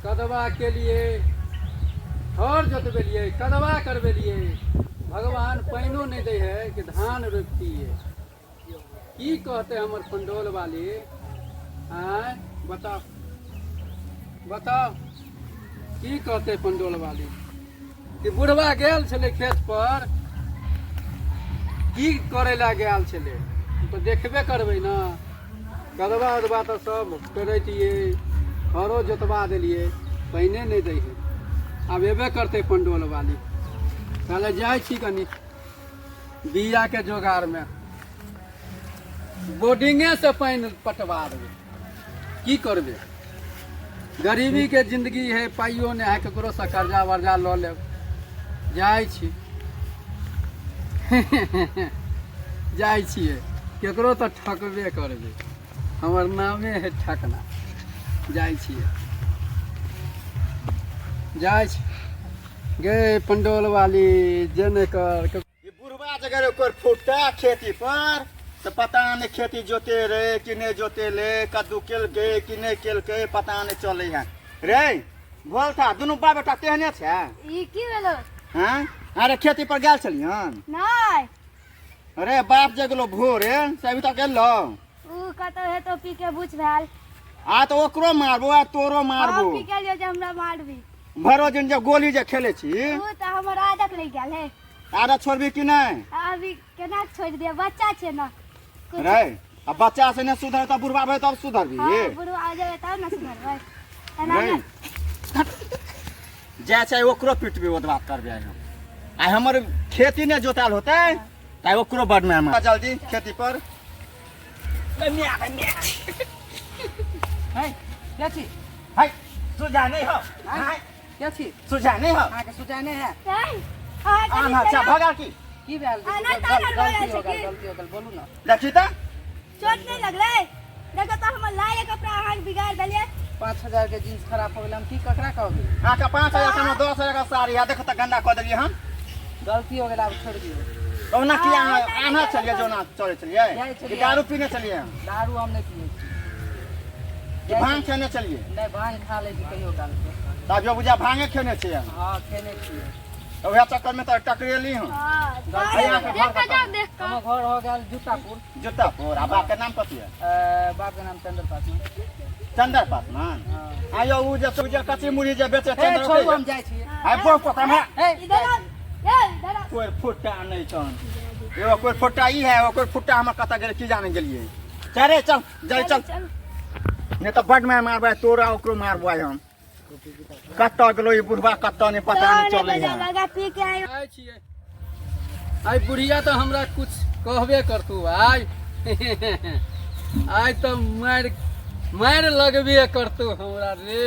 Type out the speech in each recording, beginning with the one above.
कदबा केलियै, हर जोतबेलियै, कदबा करबेलियै, भगवान पानिओ नहि दै है कि धान रोपितियै। की कहतै हमर पंडौल वाली? आँय बताउ, बताउ की कहतै पंडौल वाली? कि बुढ़वा गेल छलै खेत पर की करै लए गेल छलै, तऽ देखबे करबै ने। कदबा उदबा तऽ सब करैतियै, हरो जोतबा देलियै, पानिए नहि दै है। आब एबे करतै पंडौल वाली। कहले जाइ छी कनि बियाके जोगाड़मे, बोर्डिंगेसँ पानि पटवा देबै। की करबै, गरीबीके जिन्दगी है, पाइयो नहि है, ककरोसँ कर्जा वर्जा लऽ लेब। जाइ छी, जाइ छियै, ककरो तऽ ठकबे करबै, हमर नामे है ठकना। जाइ छियै, जाइ छी गे पंडौल वाली, जे नहि कर। ई बुढ़वा जगह ओकर फुटता खेती पर तऽ पता नहि खेती जोते रे कि नहि जोतेले, कद्दू केलकै कि नहि केलकै, पता नहि चलै है। रे बोल था, दुनू बाप बेटा तेहने छै। ई की भेलो? हैं? अरे खेती पर गेल छलियन? नहि। अरे बाप जे गेलो भोरे से अभी तक एलो? ऊ कतौ हेतो पी के बुझ भेल। आ तऽ ओकरो मारबो आ तोरो मारबो। हम पी के लियो जे हमरा मारबी? भरो दिन जे गोली जे खेले छी। ऊ तऽ हमर आदत लागि गेल है। आदत छोड़बी कि नहि? अभी केना छोड़ि दिअ, बच्चा छै ने। रे आ बच्चा से नहि सुधर तऽ बुढ़वा भेल तब सुधरबी? हँ, बुढ़वा आ जेबै तब ने सुधरबै। एना रे जाय छै ओकरो पिटबी, ओत बात करबे। आइ हम आइ हमर खेती नहि जोतायल होतै तऽ ओकरो बड मेहमान। जल्दी खेती पर। है क्या छी? है सुझा नहीं हो? हैं? क्या छी? सुझा नहीं हो? अहाँके सुझाय नहि है? आन अच्छा भगा की की भेल? आ, नहि, ताला गलती हो लगल गेल, छै। गलती हो गेल, बोलू ने। देखी तऽ चोट नहि लगलै? देखो तऽ हमर लाए कपड़ा अहाँके बिगाड़ देलियै। 5000 के जींस खराब हो गेल, हम की ककरा कहबै? अहाँके 5000 के, हमरा 10,000 के साड़ी है, देखो तऽ गंदा कऽ देलियै हम। गलती हो गेल, आब छोड़ि दियौ। ओना की अहाँ आना चलिए, जो ना चले चलिए जाइ छलियै। कि दारू पीने चलिए? दारू हम नहि पियै छी। कि भांग खेने चलिए? नहि, भांग खा लै छी कहियो काल के। तब जो बुझा भांगे खेने छियै? हँ, खेने छियै। तऽ उएह चक्कर में तऽ टकरेली हम। हँ। अहाँके घर देख कऽ जाउ, देख कऽ। हमर घर हो गेल जूतापुर। जूतापुर। आ बाप के नाम कथी है? बाप के नाम चंद्र पासवान। चंदर पासवान। हँ। आयो उ जे उ जे कच्ची मुढ़ी जे बेचे ए चंदर। छोड़ू, हम जाइ छियै। आइ बोल पता है। ए इधर आउ, ए इधर आउ। कोई फुट्टा नहीं छन एगो, कोई फुट्टा ई है, कोई फुट्टा हमर कतऽ गेलै की जाने गेलियै। चल रे, चल जाय चल। चल। नहीं तऽ बड मार मारबै तोरा, ओकरो मारबै हम। कतऽ गेलो ई बुढ़वा, कतऽ नहि पता नहि चलै है। लगा पी के आयो। आइ छियै, आइ बुढ़िया तऽ हमरा कुछ कहबे करतू। आइ आइ तऽ मारि मारि लगबे करतू हमरा। रे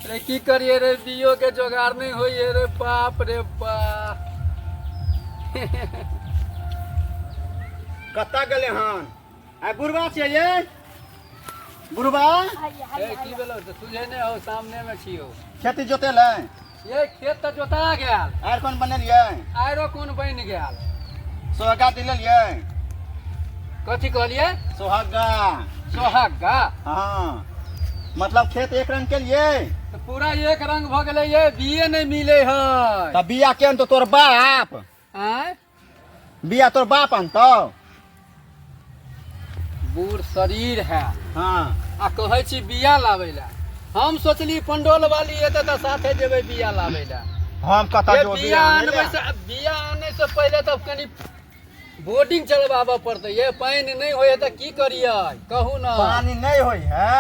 रे, की करिए रे, बियो के जोगाड़ नहीं होइए रे, बाप रे बाप। कतऽ गेलै हन आइ बुढ़वा छियै ये बुढ़वा? हैया ए हैया। की भेलो तऽ सुझे नहि हो, सामने मे छियौ। खेती जोतेलै? ये खेत तऽ जोता गेल। आर कोन बनेलियै? आरो कोन बनि गेल। सोहगा दिलेलियै? कथी कहलियै? सोहगा। सोहागा? हाँ, मतलब खेत एक रंग केलियै? तऽ पूरा एक रंग भऽ गेलै, ये बिये नहि मिलै है। तऽ बिया के अनतौ तोर बाप? आँय? बिया तोर बाप अनतौ? बूढ़ शरीर है। हाँ। आ कहै छी बिया लाबै लए। हम सोचली पंडौल वाली एतै तऽ साथे जेबै बिया लाबै लए। हम कतऽ ये जो बिया बिया आनै आनबै लए? से बिया आनै से पहिले तऽ कनि बोर्डिंग चलबाबऽ पड़तै। ये पानि नहि होइ है तऽ की करियै, कहू ने। पानी नहि होइ है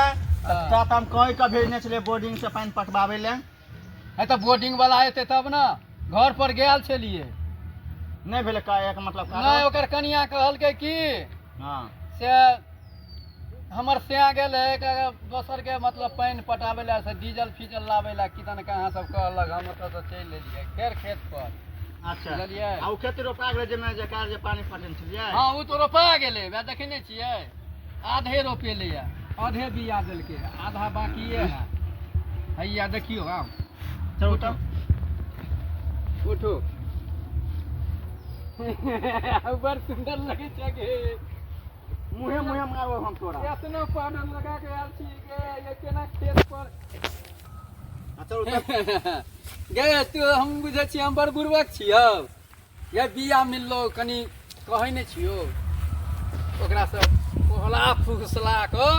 हाँ। तऽ हम कहि कऽ भेजने छलियै बोर्डिंग से पानि पटबाबै लए। है तऽ बोर्डिंग वाला एतै तब ने। घर पर गेल छलियै। नहि भेलै का एक मतलब कारण? नहि, ओकर कनिया कहलकै की हाँ से हमर सैया गेल है दोसरके मतलब पानि पटाबै लए से डीजल फीजल लाबै लए, किदन कहाँ सब कहलक। हम ओतऽसँ चलि एलियै फेर खेत पर। अच्छा। बुझलियै? आ ओ खेती रोपा गेलै जाहिमे जे कार जे पानि पटेने छलियै? हँ, ओ तऽ रोपा गेलै। वएह देखै नहि छियै, आधे रोपेलैए, आधे बिया देलकै, आधा बाकिए है। हैया देखियौ, आउ। चलू तब। उठू। बड़ सुन्दर लगै छै गे। मुहे मुहे मारबो हम तोरा। एतनो पाउडर लगा के आयल छी गे, ये केना खेत पर आ चल उतर। गे तू, हम बुझै छी हम बड़ बुड़बक छियौ। ये बिया मिललो कनि कहै नहि छियौ, ओकरासँ कोहला फुसला कऽ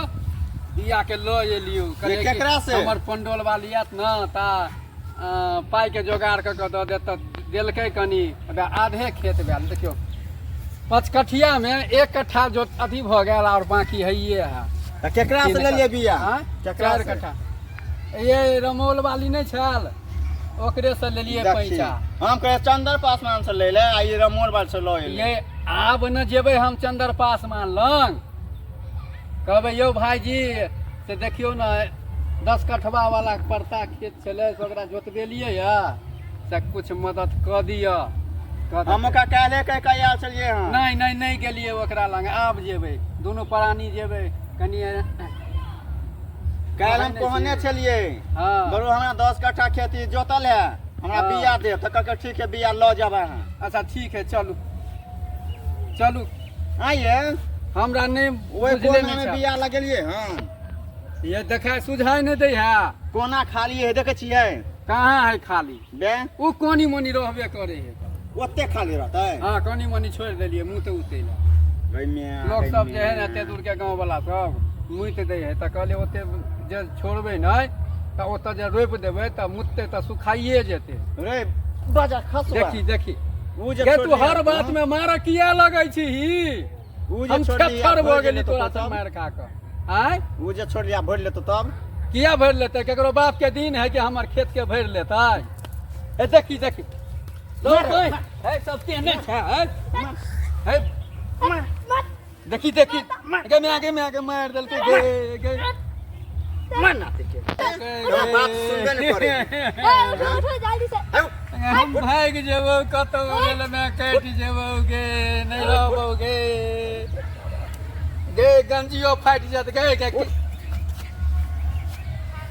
बियाके लऽ एलियौ। कहलियै कि केकरा से? हमर पंडोल वाली आयत ने ता पाइके जोगाड़ कऽ कऽ दऽ देत, तऽ देलकै कनि। आधे खेत भेल, देखियौ पचकठियामे 1 कट्ठा जो अथी भऽ गेल आओर बाँकी हैये है। तऽ केकरा से 3 लेलियै बिया? आँय? केकरा 4 से? कट्ठा ये रमौल वाली नहि छल, ओकरे से लेलियै देखी। पैसा। हम कहे चंदर पासवान से ले ले आ ई रमोल वाल से लऽ एलै। ये आब न जेबै हम चंदर पासवान लग, कहबै यौ भाईजी से देखियौ ने 10 कठवा वाला परता खेत छलै से ओकरा जोतबेलियै यऽ, से कुछ मदद कऽ दिअ। कऽ हम देतै। ओकरा काल्हे कहि कऽ आयल छलियै हँ। नहि नहि नहि गेलियै ओकरा लग, आब जेबै दुनू प्राणी जेबै कनि। काल्हि हम कहने छलियै हँ बरो हमरा 10 कट्ठा खेती जोतल है, हमरा हँ। बिया दे, तऽ कहलकै ठीक है बिया लऽ जाब अहाँ। अच्छा ठीक है, चलू चलू। आइए हमरा नहि ओहि बुझले कोना नहि मे छल। बिया लगेलियै हँ। ये देखा सुझाइ नहि दै है। कोना खाली है देखै छियै? कहाँ है खाली? बे ओ कोनी मोनी रहबे करे है। ओते खाली रहतै? हँ, कनी मनी छोड़ि देलियै मुँह तऽ उतै लए। गै मियाँ, लोक गै सब जे है ने मियाँ। एते दूर के गाँव वाला सब मुति दै है, तऽ कहलियै ओते जे छोड़बै नहि तऽ ओतऽ जे रोपि देबै तऽ मुततै तऽ सुखाइए जेतै। रे बाजा खसुआ। देखी देखी उ जे गे तू छोड़लियै हर बात में मारऽ किया लगै छी? उ जे हम छोड़लियै थेथर भऽ भरि गेली लेतौ तोरा से तब? मारि खा कऽ। आँय उ जे छोड़लियै भरि लेतौ तब? किया भरि लेतै? केकरो बाप के दिन है कि हमर खेत के भरि लेतै? ए देखी देखी है सब तेहने छै। है देखी देखी गे में आगे में आगे मारि देलकै गे गे। मार ना के तोरा बात सुनबे नहि करे। ए, उठो उठो जल्दी से। आउ, हम भागि जेबौ कतौ, रेल में कटि जेबौ गे, नहि रहबौ गे। गे गंजियो फाटि जायत गे गे।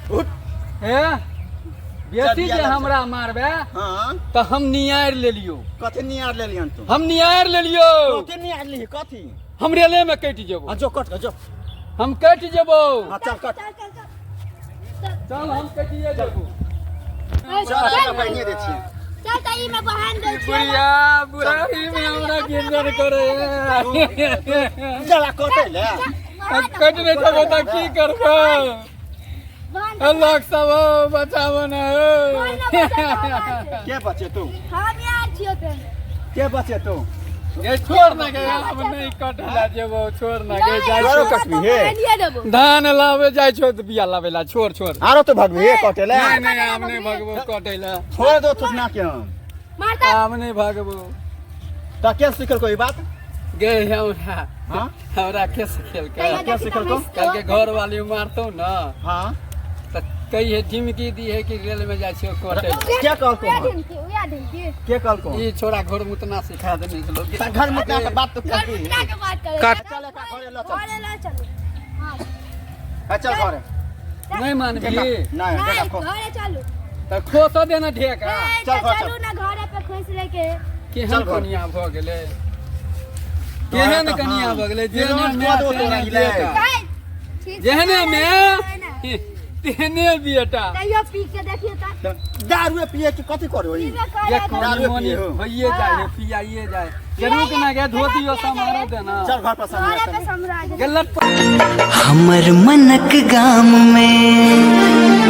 उठ। हे बेसी जे हमरा मारबे हाँ तऽ हम नियारि लेलियौ। कथी नियार लेलियन तू? हम नियारि लेलियौ। कथी नियार लिही कथी? हम रेले में कटि जेबौ। हाँ जो कट जो। हम कटि जेबौ। हाँ चल कट। चल चल चल चल हम कटिए जेबौ। चल आइ पहिने दै छियै। चल तऽ ई में बहान दै छियै। बुढ़िया बुढ़ारी में हमरा गिरजन करे। चल आ कटै ले। कटि नहि जेबौ तऽ की करबौ? लोक सब हो बचाबो न हो। के बचे तू? हम यार छियो ते। के बचे तू? गे छोड़ ना गे, आब नहीं कटला जेबो, छोड़ ना गे, जाइ आरो छौ। कटबी हे? धान लाबे जाइ छौ तऽ बिया लाबे ला, छोड़ छोड़। आरो तो भगबी हे कटे ले? नहीं नहीं, आब नहीं भगबो कटे ला। छोड़ दो थुकना के हम। मारता। आब नहीं भगबो। त के सिखल कोई बात? गे हमरा हाँ हमरा के सिखेलकै? के सिखलको? कल के घर वाली मारतौ न हाँ तऽ कही है ढिमकी दी है कि रेल में जाइ छियौ कटे। के कहलको? उया ढिमकी उया ढिमकी। के कहलको? ई छोरा घर मुतना सिखा देने छलो। त घर मुतना के बात तो घर करती। मुतना के बात करे। कट। चल एकरा घरे ल चल। घरे ल चलू। हाँ हाँ, चल घरे। नहीं मानबी? नहीं नहीं देखो। घरे चलू। तऽ खोसऽ दे ना ढेका। ए, चल तऽ घर चल। चलू ना घरे पे खोस लेके। केहन चल घर। कनिया भऽ गेलै, केहन तऽ कनिया हाँ। भऽ गेलै? ये जेहने रोज माय कऽ दो तोरा तेहने गिलै। बेटा। काहे? ठीक से जेहने ना माय तेहने बेटा। तैयो पी के देखियो तऽ। दारू पिए के कथी करो ई? पीबे करे ये तऽ। कनी दारू मनी पिए हो। होइए जाइ है, पियाइए जाइ है। रुक ना गे, धोतियो समारो देना। चल घर पर घरे समझा। पे समझा दे। गलत। हमर मनक गाम में